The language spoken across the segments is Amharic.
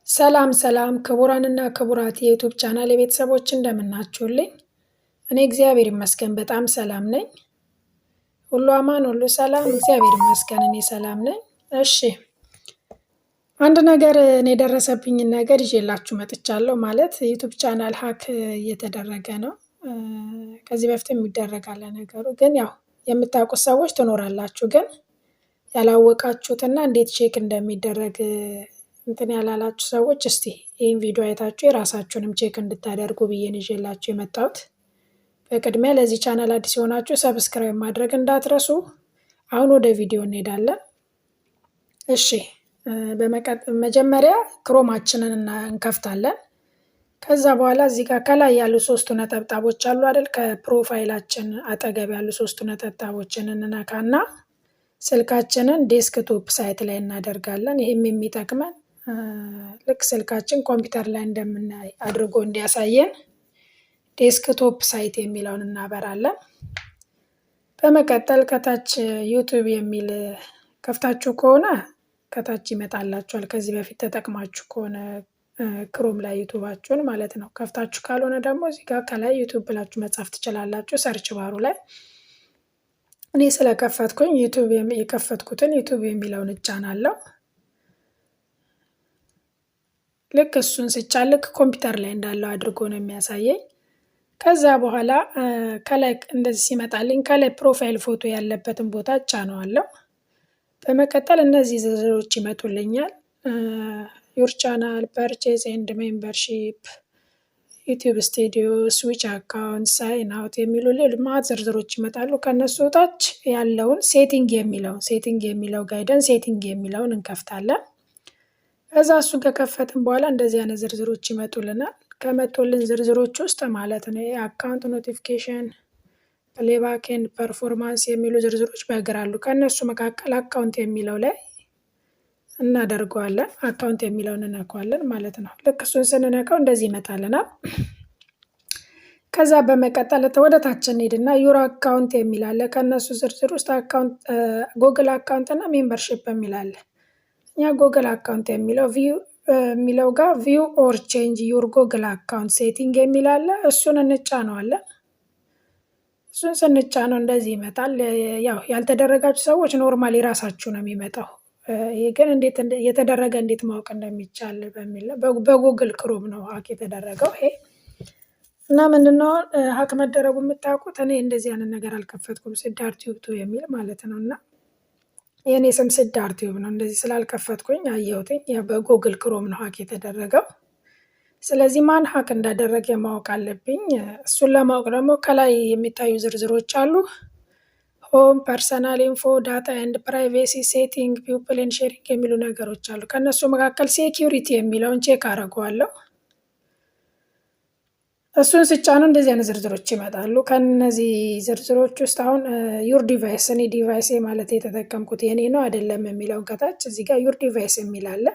ሰላም ሰላም ክቡራንና ክቡራት የ YouTube channel የቤተሰቦች እንደምናችሁልኝ፣ እኔ እግዚአብሔር ይመስገን በጣም ሰላም ነኝ። ሁሉ አማን፣ ሁሉ ሰላም፣ እግዚአብሔር ይመስገን እኔ ሰላም ነኝ። እሺ፣ አንድ ነገር እኔ የደረሰብኝን ነገር ይዤላችሁ መጥቻለሁ። ማለት YouTube channel hack እየተደረገ ነው። ከዚህ በፊትም ይደረጋል ነገሩ፣ ግን ያው የምታውቁት ሰዎች ትኖራላችሁ፣ ግን ያላወቃችሁትና እንዴት check እንደሚደረግ እንትን ያላላችሁ ሰዎች እስቲ ይህን ቪዲዮ አይታችሁ የራሳችሁንም check እንድታደርጉ ብዬ ነው ይዤላችሁ የመጣሁት። በቅድሚያ ለዚህ ቻናል አዲስ የሆናችሁ subscribe ማድረግ እንዳትረሱ። አሁን ወደ ቪዲዮ እንሄዳለን። እሺ፣ መጀመሪያ Chrome ኣችንን እንከፍታለን። ከዛ በኋላ እዚህ ጋር ከላይ ያሉ ሶስቱ ነጠብጣቦች አሉ አይደል? ከ profile ኣችን አጠገብ ያሉ ሶስቱ ነጠብጣቦችን እንነካና ስልካችንን desktop site ላይ እናደርጋለን። ይህም የሚጠቅመን ልክ ስልካችን ኮምፒውተር ላይ እንደምናይ አድርጎ እንዲያሳየን desktop site የሚለውን እናበራለን። በመቀጠል ከታች YouTube የሚል ከፍታችሁ ከሆነ ከታች ይመጣላችኋል። ከዚህ በፊት ተጠቅማችሁ ከሆነ Chrome ላይ YouTube ኣችሁን ማለት ነው። ከፍታችሁ ካልሆነ ደግሞ እዚህ ጋር ከላይ YouTube ብላችሁ መጻፍ ትችላላችሁ search bar ኡ ላይ። እኔ ስለከፈትኩኝ YouTube የከፈትኩትን YouTube የሚለውን እጫናለሁ። ልክ እሱን ስጫን ልክ ኮምፒውተር ላይ እንዳለው አድርጎ ነው የሚያሳየኝ። ከዛ በኋላ ከላይ እንደዚህ ሲመጣልኝ ከላይ profile ፎቶ ያለበትን ቦታ እጫነዋለሁ። በመቀጠል እነዚህ ዝርዝሮች ይመጡልኛል። Your channel፣ purchase and membership፣ YouTube Studio፣ switch account፣ sign out የሚሉ ልማት ዝርዝሮች ይመጣሉ። ከነሱ ታች ያለውን setting የሚለው ጋ ሄደን setting የሚለውን እንከፍታለን። ከዛ እሱን ከከፈትን በኋላ እንደዚህ አይነት ዝርዝሮች ይመጡልናል። ከመጡልን ዝርዝሮች ውስጥ ማለት ነው account notification፣ playback and performance የሚሉ ዝርዝሮች በግራ አሉ። ከእነሱ መካከል account የሚለው ላይ እናደርገዋለን። Account የሚለውን እንነካዋለን ማለት ነው። ልክ እሱን ስንነካው እንደዚህ ይመጣልናል። ከዛ በመቀጠል ወደ ታች እንሄድና your account የሚል አለ። ከእነሱ ዝርዝር ውስጥ account፣ Google account እና membership የሚል አለ። እኛ Google account የሚለው view የሚለው ጋር view or change your Google account setting የሚል አለ። እሱን እንጫነዋለን። እሱን ስንጫነው እንደዚህ ይመጣል። ያው ያልተደረጋችሁ ሰዎች normally ራሳችሁ ነው የሚመጣው። ይህ ግን እንዴት የተደረገ እንዴት ማወቅ እንደሚቻል በሚል በ Google Chrome ነው hack የተደረገው ይሄ። እና ምንድነው hack መደረጉ የምታውቁት? እኔ እንደዚህ አይነት ነገር አልከፈትኩም፣ ስዳር Tube two የሚል ማለት ነው። እና የእኔ ስም ስዳር Tube ነው። እንደዚህ ስላልከፈትኩኝ አየሁትኝ። በ Google Chrome ነው hack የተደረገው። ስለዚህ ማን hack እንዳደረገ ማወቅ አለብኝ። እሱን ለማወቅ ደግሞ ከላይ የሚታዩ ዝርዝሮች አሉ። Home፣ personal info፣ data and privacy፣ setting፣ people and sharing የሚሉ ነገሮች አሉ። ከእነሱ መካከል security የሚለውን check አደርገዋለሁ። እሱን ስጫነው እንደዚህ አይነት ዝርዝሮች ይመጣሉ። ከነዚህ ዝርዝሮች ውስጥ አሁን your device፣ እኔ device ማለት የተጠቀምኩት የኔ ነው አይደለም የሚለውን ከታች እዚህ ጋር your device የሚል አለ።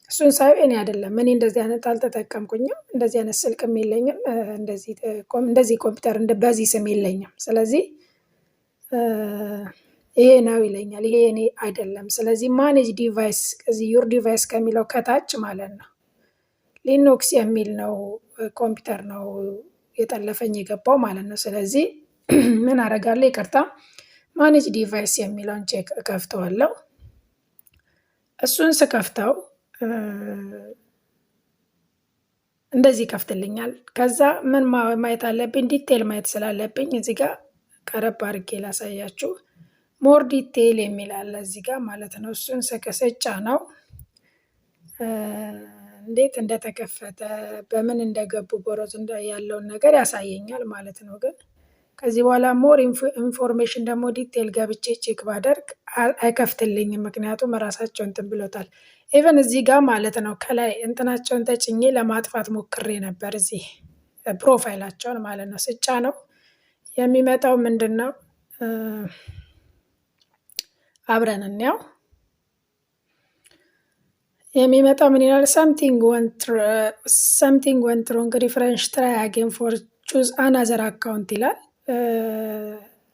እሱን ሳየው የኔ አይደለም፣ እኔ እንደዚህ አይነት አልተጠቀምኩኝም፣ እንደዚህ አይነት ስልክም የለኝም፣ እንደዚህ ኮምፒውተር በዚህ ስም የለኝም። ስለዚህ ይሄ ነው ይለኛል። ይሄ የኔ አይደለም። ስለዚህ manage device እዚህ your device ከሚለው ከታች ማለት ነው Linux የሚል ነው፣ ኮምፒውተር ነው የጠለፈኝ የገባው ማለት ነው። ስለዚህ ምን አደርጋለሁ? ይቅርታ፣ manage device የሚለውን check እከፍተዋለሁ። እሱን ስከፍተው እንደዚህ ይከፍትልኛል። ከዛ ምን ማየት አለብኝ? Detail ማየት ስላለብኝ እዚህ ጋር ቀረብ አድርጌ ላሳያችሁ። More detail የሚል አለ እዚህ ጋር ማለት ነው። እሱን ስጫነው እንዴት እንደተከፈተ፣ በምን እንደገቡ፣ browse ያለውን ነገር ያሳየኛል ማለት ነው። ግን ከዚህ በኋላ more information ደግሞ detail ገብቼ check ባደርግ አይከፍትልኝም። ምክንያቱም ራሳቸው እንትን ብሎታል። Even እዚህ ጋር ማለት ነው ከላይ እንትናቸውን ተጭኜ ለማጥፋት ሞክሬ ነበር። እዚህ profile ኣቸውን ማለት ነው ስጫነው የሚመጣው ምንድን ነው? አብረን እንያው። የሚመጣው ምን ይላል? Something went wrong, refresh, try again for Choose another account ይላል።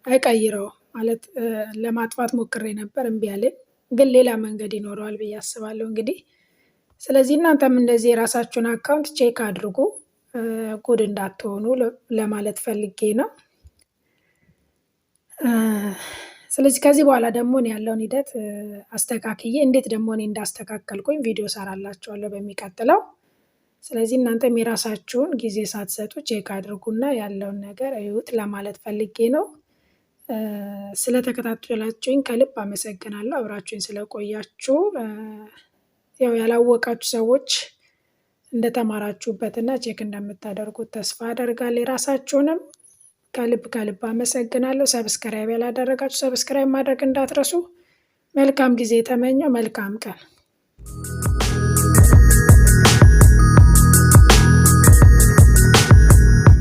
አይቀይረውም ማለት ለማጥፋት ሞክሬ ነበር፣ እምቢ አለኝ። ግን ሌላ መንገድ ይኖረዋል ብዬ አስባለሁ እንግዲህ። ስለዚህ እናንተም እንደዚህ የራሳችሁን account check አድርጉ፣ ጉድ እንዳትሆኑ ለማለት ፈልጌ ነው። ስለዚህ ከዚህ በኋላ ደግሞ እኔ ያለውን ሂደት አስተካክዬ እንዴት ደግሞ እኔ እንዳስተካከልኩኝ ቪዲዮ ሰራላችኋለሁ በሚቀጥለው። ስለዚህ እናንተም የራሳችሁን ጊዜ ሳትሰጡ check አድርጉና ያለውን ነገር እዩት ለማለት ፈልጌ ነው። ስለተከታተላችሁኝ ከልብ አመሰግናለሁ። አብራችሁኝ ስለቆያችሁ ያው ያላወቃችሁ ሰዎች እንደተማራችሁበትና check እንደምታደርጉት ተስፋ አደርጋለሁ። የራሳችሁንም ከልብ ከልብ አመሰግናለሁ። Subscribe ያላደረጋችሁ subscribe ማድረግ እንዳትረሱ። መልካም ጊዜ ተመኘሁ። መልካም ቀን።